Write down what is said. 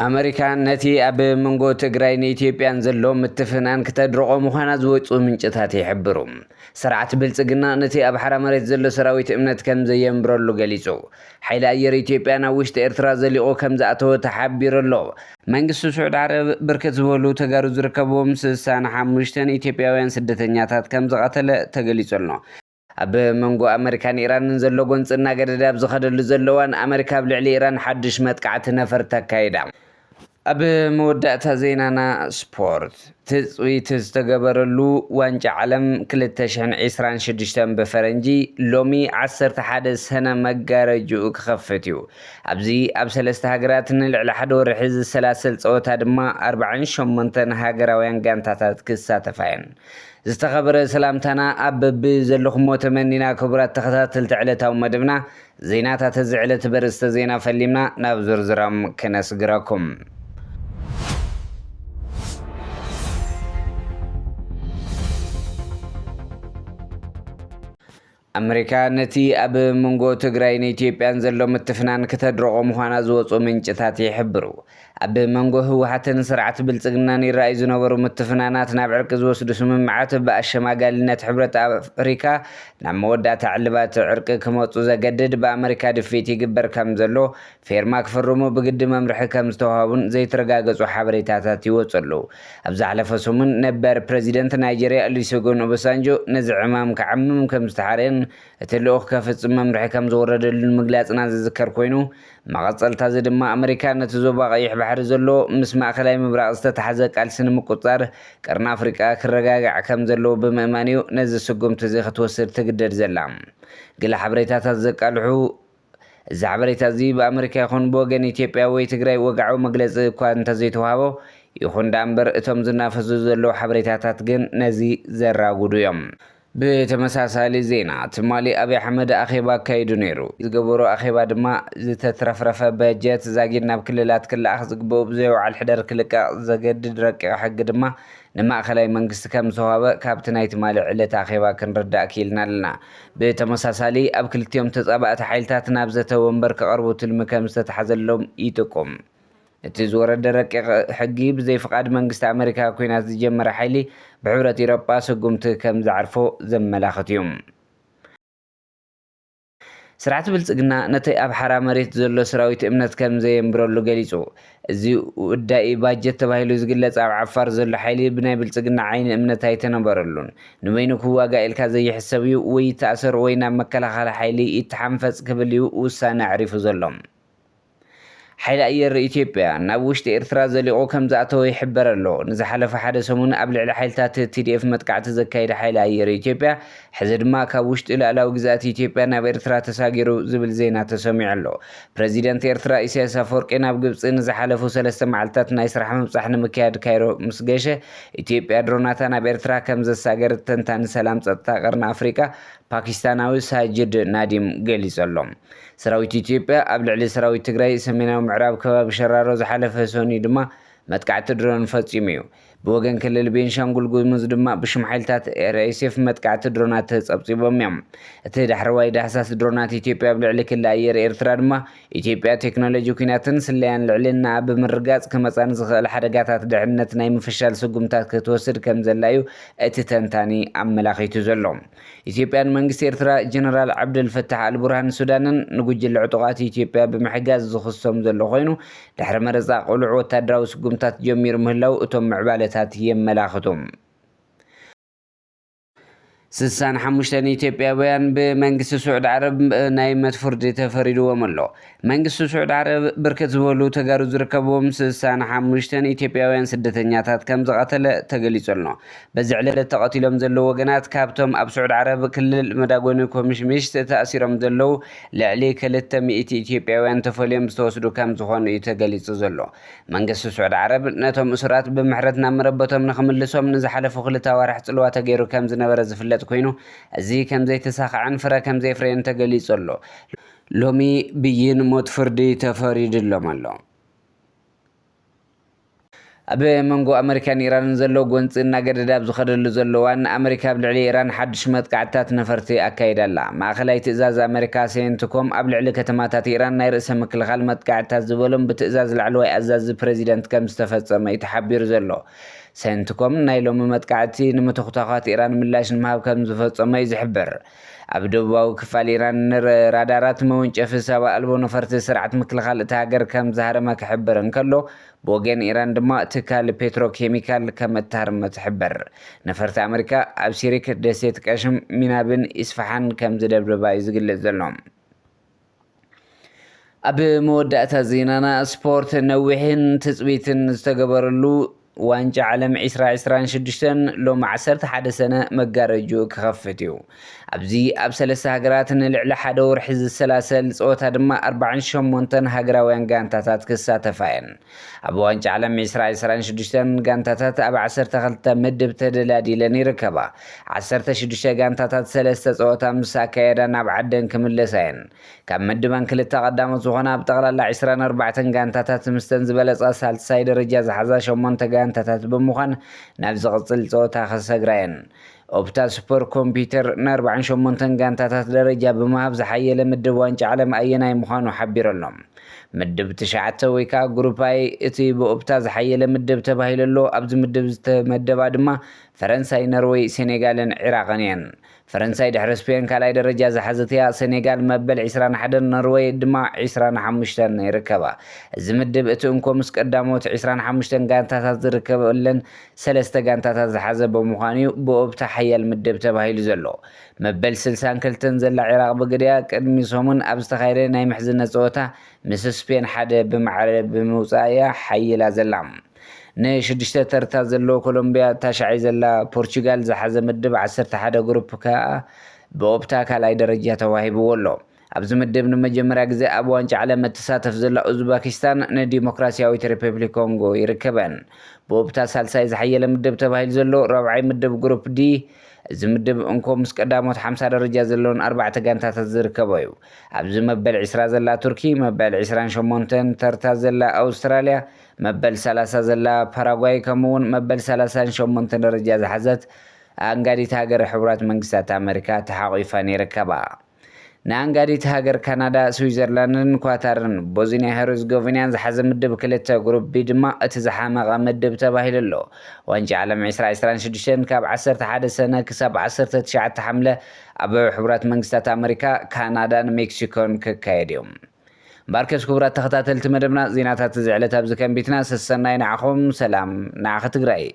ኣመሪካ ነቲ ኣብ መንጎ ትግራይን ኢትዮጵያን ዘሎ ምትፍናን ክተድርቖ ምዃና ዝወጹ ምንጭታት ይሕብሩ። ስርዓት ብልጽግና ነቲ ኣብ ሓራ መሬት ዘሎ ሰራዊት እምነት ከም ዘየንብረሉ ገሊጹ። ሓይሊ ኣየር ኢትዮጵያ ናብ ውሽጢ ኤርትራ ዘሊቑ ከም ዝኣተወ ተሓቢሩ ኣሎ። መንግስቲ ስዑድ ዓረብ ብርክት ዝበሉ ተጋሩ ዝርከብዎም ስሳን ሓሙሽተን ኢትዮጵያውያን ስደተኛታት ከም ዝቐተለ ተገሊጹ ኣሎ። ኣብ መንጎ ኣመሪካን ኢራንን ዘሎ ጎንጺ እናገደደ ኣብ ዝኸደሉ ዘሎ እዋን፣ ኣመሪካ ኣብ ልዕሊ ኢራን ሓድሽ መጥቃዕቲ ነፈርቲ ኣካይዳ። ኣብ መወዳእታ ዜናና ስፖርት። ትጽቢት ዝተገበረሉ ዋንጫ ዓለም ክልተ ሽሕን ዕስራን ሽዱሽተን ብፈረንጂ ሎሚ ዓሰርተ ሓደ ሰነ መጋረጅኡ ክኸፍት እዩ። ኣብዚ ኣብ ሰለስተ ሃገራት ንልዕሊ ሓደ ወርሒ ዝሰላሰል ጸወታ ድማ ኣርባዓን ሸሞንተን ሃገራውያን ጋንታታት ክሳተፋ እየን። ዝተኸበረ ሰላምታና ኣብ በቢ ዘለኹሞ ተመኒና፣ ክቡራት ተኸታተልቲ ዕለታዊ መደብና፣ ዜናታት እዚ ዕለት በርእስተ ዜና ፈሊምና ናብ ዝርዝሮም ክነስግረኩም። ኣመሪካ ነቲ ኣብ መንጎ ትግራይን ኢትዮጵያን ዘሎ ምትፍናን ክተድርቖ ምዃና ዝወጹ ምንጭታት ይሕብሩ። ኣብ መንጎ ህወሓትን ስርዓት ብልጽግናን ይረኣዩ ዝነበሩ ምትፍናናት ናብ ዕርቂ ዝወስዱ ስምምዓት ብኣሸማጋሊነት ሕብረት ኣፍሪካ ናብ መወዳእታ ዕልባት ዕርቂ ክመጹ ዘገድድ ብኣመሪካ ድፊት ይግበር ከም ዘሎ፣ ፌርማ ክፍርሙ ብግዲ መምርሒ ከም ዝተዋሃቡን ዘይተረጋገጹ ሓበሬታታት ይወጹ ኣለዉ። ኣብ ዝሓለፈ ሰሙን ነበር ፕረዚደንት ናይጀርያ ኦሉሴጉን ኦባሳንጆ ነዚ ዕማም ክዓምም ከም ዝተሓረየን እቲ ልኡኽ ከፍጽም መምርሒ ከም ዝወረደሉን ምግላጽና ዝዝከር ኮይኑ፣ መቐጸልታ እዚ ድማ ኣመሪካ ነቲ ዞባ ቀይሕ ባሕሪ ዘሎ ምስ ማእከላይ ምብራቕ ዝተታሕዘ ቃልሲ ንምቁጽጻር ቀርኒ ኣፍሪቃ ክረጋጋዕ ከም ዘለዎ ብምእማን እዩ ነዚ ስጉምቲ እዚ ክትወስድ ትግደድ ዘላ። ገለ ሓበሬታታት ዘቃልሑ፣ እዚ ሓበሬታ እዚ ብኣመሪካ ይኹን ብወገን ኢትዮጵያ ወይ ትግራይ ወግዓዊ መግለጺ እኳ እንተዘይተዋህቦ፣ ይኹን ደኣ እምበር እቶም ዝናፈሱ ዘለዉ ሓበሬታታት ግን ነዚ ዘራጉዱ እዮም። ብተመሳሳሊ ዜና፣ ትማሊ ኣብይ ኣሕመድ ኣኼባ ኣካይዱ ነይሩ። ዝገበሮ ኣኼባ ድማ ዝተትረፍረፈ በጀት ዛጊድ ናብ ክልላት ክለኣኽ ዝግብኦ ብዘይ ውዓል ሕደር ክልቀቕ ዘገድድ ረቂቕ ሕጊ ድማ ንማእኸላይ መንግስቲ ከም ዝተዋህበ ካብቲ ናይ ትማሊ ዕለት ኣኼባ ክንርዳእ ክኢልና ኣለና። ብተመሳሳሊ ኣብ ክልቲኦም ተጻባእቲ ሓይልታት ናብ ዘተ ወንበር ክቐርቡ ትልሚ ከም ዝተተሓዘሎም ይጥቁም። እቲ ዝወረደ ረቂቕ ሕጊ ብዘይ ፍቓድ መንግስቲ ኣመሪካ ኲናት ዝጀመረ ሓይሊ ብሕብረት ኢሮጳ ስጉምቲ ከም ዝዓርፎ ዘመላኽት እዩ። ስርዓት ብልጽግና ነቲ ኣብ ሓራ መሬት ዘሎ ሰራዊት እምነት ከም ዘየንብረሉ ገሊጹ። እዚ ውዳኢ ባጀት ተባሂሉ ዝግለጽ ኣብ ዓፋር ዘሎ ሓይሊ ብናይ ብልጽግና ዓይኒ እምነት ኣይተነበረሉን። ንበይኑ ክዋጋእ ኢልካ ዘይሕሰብ እዩ፣ ወይ ይተኣሰር ወይ ናብ መከላኸሊ ሓይሊ ይተሓንፈጽ ክብል እዩ ውሳነ ኣዕሪፉ ዘሎ። ሓይሊ ኣየር ኢትዮጵያ ናብ ውሽጢ ኤርትራ ዘሊቑ ከም ዝኣተወ ይሕበር ኣሎ። ንዝሓለፈ ሓደ ሰሙን ኣብ ልዕሊ ሓይልታት ቲ ዲ ኤፍ መጥቃዕቲ ዘካየደ ሓይሊ ኣየር ኢትዮጵያ፣ ሕዚ ድማ ካብ ውሽጢ ሉኣላዊ ግዝኣት ኢትዮጵያ ናብ ኤርትራ ተሳጊሩ ዝብል ዜና ተሰሚዑ ኣሎ። ፕረዚደንት ኤርትራ ኢሳያስ ኣፈወርቂ ናብ ግብጺ ንዝሓለፉ ሰለስተ መዓልታት ናይ ስራሕ ምብጻሕ ንምክያድ ካይሮ ምስ ገሸ፣ ኢትዮጵያ ድሮናታ ናብ ኤርትራ ከም ዘሳገረት ተንታኒ ሰላም ጸጥታ ቀርኒ ኣፍሪቃ ፓኪስታናዊ ሳጅድ ናዲም ገሊጹ ኣሎ። ሰራዊት ኢትዮጵያ ኣብ ልዕሊ ሰራዊት ትግራይ ሰሜናዊ ምዕራብ ከባቢ ሸራሮ ዝሓለፈ ሰኑይ ድማ መጥቃዕቲ ድሮን ፈጺሙ እዩ። ብወገን ክልል ቤንሻንጉል ጉሙዝ ድማ ብሽም ሓይልታት ኤር ኤስ ኤፍ መጥቃዕቲ ድሮናት ተጸብጺቦም እዮም። እቲ ዳሕረዋይ ዳህሳስ ድሮናት ኢትዮጵያ ኣብ ልዕሊ ክሊ ኣየር ኤርትራ ድማ ኢትዮጵያ ቴክኖሎጂ ኲናትን ስለያን ልዕልናኣ ብምርጋጽ ክመጻ ንዝኽእል ሓደጋታት ድሕነት ናይ ምፍሻል ስጉምታት ክትወስድ ከም ዘላ እዩ እቲ ተንታኒ ኣመላኺቱ ዘሎ። ኢትዮጵያን መንግስቲ ኤርትራ ጀነራል ዓብደል ፈታሕ ኣልቡርሃን ሱዳንን ንጉጅለ ዕጡቓት ኢትዮጵያ ብምሕጋዝ ዝኽሶም ዘሎ ኮይኑ፣ ድሕሪ መረጻ ቅሉዕ ወታደራዊ ስጉምታት ጀሚሩ ምህላው እቶም ምዕባለታት የመላኽቱ። ስሳን ሓሙሽተን ኢትዮጵያውያን ብመንግስቲ ስዑድ ዓረብ ናይ ሞት ፍርዲ ተፈሪድዎም ኣሎ። መንግስቲ ስዑድ ዓረብ ብርክት ዝበሉ ተጋሩ ዝርከብዎም ስሳን ሓሙሽተን ኢትዮጵያውያን ስደተኛታት ከም ዝቐተለ ተገሊጹ ኣሎ። በዚ ዕለት ተቐቲሎም ዘለዉ ወገናት ካብቶም ኣብ ስዑድ ዓረብ ክልል መዳጎኒ ኮሚሽሚሽ ተኣሲሮም ዘለዉ ልዕሊ ክልተ ሚእቲ ኢትዮጵያውያን ተፈልዮም ዝተወስዱ ከም ዝኾኑ እዩ ተገሊጹ ዘሎ። መንግስቲ ስዑድ ዓረብ ነቶም እሱራት ብምሕረት ናብ መረበቶም ንኽምልሶም ንዝሓለፉ ክልተ ኣዋርሕ ጽልዋ ተገይሩ ከም ዝነበረ ዝፍለጥ ኮይኑ፣ እዚ ከም ዘይተሳኽዐን ፍረ ከም ዘየፍረየን ተገሊጹ ኣሎ። ሎሚ ብይን ሞት ፍርዲ ተፈሪድሎም ኣሎ። ኣብ መንጎ ኣመሪካን ኢራንን ዘሎ ጎንፂ እናገደደ ኣብ ዝኸደሉ ዘሎ እዋን፣ ኣመሪካ ኣብ ልዕሊ ኢራን ሓድሽ መጥቃዕትታት ነፈርቲ ኣካይዳ ኣላ። ማእኸላይ ትእዛዝ ኣመሪካ ሴንትኮም ኣብ ልዕሊ ከተማታት ኢራን ናይ ርእሰ ምክልኻል መጥቃዕትታት ዝበሎም ብትእዛዝ ላዕለዋይ ኣዛዚ ፕሬዚደንት ከም ዝተፈጸመ እዩ ተሓቢሩ ዘሎ። ሴንትኮም ናይ ሎሚ መጥቃዕቲ ንምትኹታዃት ኢራን ምላሽ ንምሃብ ከም ዝፈጸመ እዩ ዝሕብር። ኣብ ደቡባዊ ክፋል ኢራን ንራዳራት መወንጨፊ ሰብ ኣልቦ ነፈርቲ ስርዓት ምክልኻል እታ ሃገር ከም ዝሃረመ ክሕብር እንከሎ፣ ብወገን ኢራን ድማ ትካል ፔትሮኬሚካል ከም እተሃርመ ትሕብር። ነፈርቲ ኣመሪካ ኣብ ሲሪክ ደሴት ቀሽም፣ ሚናብን ኢስፋሓን ከም ዝደብደባ እዩ ዝግለጽ ዘሎ። ኣብ መወዳእታ ዜናና ስፖርት፣ ነዊሕን ትጽቢትን ዝተገበረሉ ዋንጫ ዓለም ዕስራ ዕስራን ሽዱሽተን ሎም ዓሰርተ ሓደ ሰነ መጋረጅኡ ክኸፍት እዩ። ኣብዚ ኣብ ሰለስተ ሃገራት ንልዕሊ ሓደ ወርሒ ዝሰላሰል ጸወታ ድማ ኣርባዓን ሸሞንተን ሃገራውያን ጋንታታት ክሳተፋ እየን። ኣብ ዋንጫ ዓለም ዕስራ ዕስራን ሽዱሽተን ጋንታታት ኣብ ዓሰርተ ክልተ ምድብ ተደላዲለን ይርከባ። ዓሰርተ ሽዱሽተ ጋንታታት ሰለስተ ጸወታ ምስ ኣካየዳ ናብ ዓደን ክምለሳ እየን። ካብ ምድበን ክልተ ቀዳሞት ዝኾና ኣብ ጠቕላላ ዕስራን ኣርባዕተን ጋንታታት ምስተን ዝበለጻ ሳልሳይ ደረጃ ዝሓዛ ሸሞንተ ጋንታታት ብምዃን ናብ ዝቕጽል ጸወታ ክሰግራ እየን። ኦፕታ ሱፐር ኮምፒውተር ንኣርባዓን ሸሞንተን ጋንታታት ደረጃ ብምሃብ ዝሓየለ ምድብ ዋንጫ ዓለም ኣየናይ ምዃኑ ሓቢሩ ኣሎ። ምድብ ትሽዓተ ወይ ከዓ ግሩፕ ኣይ እቲ ብኦፕታ ዝሓየለ ምድብ ተባሂሉ ኣሎ። ኣብዚ ምድብ ዝተመደባ ድማ ፈረንሳይ፣ ኖርወይ፣ ሴኔጋልን ዒራቕን እየን። ፈረንሳይ ድሕሪ ስፔን ካልኣይ ደረጃ ዝሓዘት እያ። ሴኔጋል መበል ዕስራን ሓደን፣ ኖርወይ ድማ ዕስራን ሓሙሽተን ይርከባ። እዚ ምድብ እቲ እንኮ ምስ ቀዳሞት ዕስራን ሓሙሽተን ጋንታታት ዝርከበለን ሰለስተ ጋንታታት ዝሓዘ ብምዃኑ እዩ ብኦፕታ ሓያል ምድብ ተባሂሉ ዘሎ። መበል ስልሳን ክልተን ዘላ ዒራቕ ብግዲኣ ቅድሚ ሰሙን ኣብ ዝተኻየደ ናይ ምሕዝነት ጸወታ ምስ ስፔን ሓደ ብማዕረ ብምውጻእ እያ ሓይላ ዘላ። ንሽዱሽተ ተርታ ዘለዎ ኮሎምቢያ ታሽዓይ ዘላ ፖርቹጋል ዝሓዘ ምድብ ዓሰርተ ሓደ ግሩፕ ከኣ ብኦፕታ ካልኣይ ደረጃ ተዋሂብዎ ኣሎ። ኣብዚ ምድብ ንመጀመርያ ግዜ ኣብ ዋንጫ ዓለም እትሳተፍ ዘላ ኡዝባኪስታን ንዲሞክራሲያዊት ሪፐብሊክ ኮንጎ ይርከበን። ብኦፕታ ሳልሳይ ዝሓየለ ምድብ ተባሂሉ ዘሎ ራብዓይ ምድብ ግሩፕ ዲ። እዚ ምድብ እንኮ ምስ ቀዳሞት ሓምሳ ደረጃ ዘለውን ኣርባዕተ ጋንታታት ዝርከቦ እዩ። ኣብዚ መበል ዕስራ ዘላ ቱርኪ፣ መበል ዕስራን ሸሞንተን ተርታ ዘላ ኣውስትራልያ፣ መበል ሰላሳ ዘላ ፓራጓይ፣ ከምኡ እውን መበል ሰላሳን ሸሞንተን ደረጃ ዝሓዘት ኣንጋዲት ሃገር ሕቡራት መንግስታት ኣመሪካ ተሓቒፈን ይርከባ። ንኣንጋዲት ሃገር ካናዳ፣ ስዊዘርላንድን ኳታርን ቦዝኒያ ሄርዞጎቪናን ዝሓዘ ምድብ ክልተ ግሩፕ ቢ ድማ እቲ ዝሓመቐ ምድብ ተባሂሉ ኣሎ። ዋንጫ ዓለም ዕስራ ዕስራን ሽዱሽተን ካብ ዓሰርተ ሓደ ሰነ ክሳብ ዓሰርተ ትሽዓተ ሓምለ ኣብ ሕቡራት መንግስታት ኣመሪካ፣ ካናዳን ሜክሲኮን ክካየድ እዩ። እምበኣርከስ ክቡራት ተኸታተልቲ መደብና፣ ዜናታት እዚ ዕለት ኣብዚ ከንቢትና። ሰሰናይ ንዓኹም፣ ሰላም ንዓኺ ትግራይ።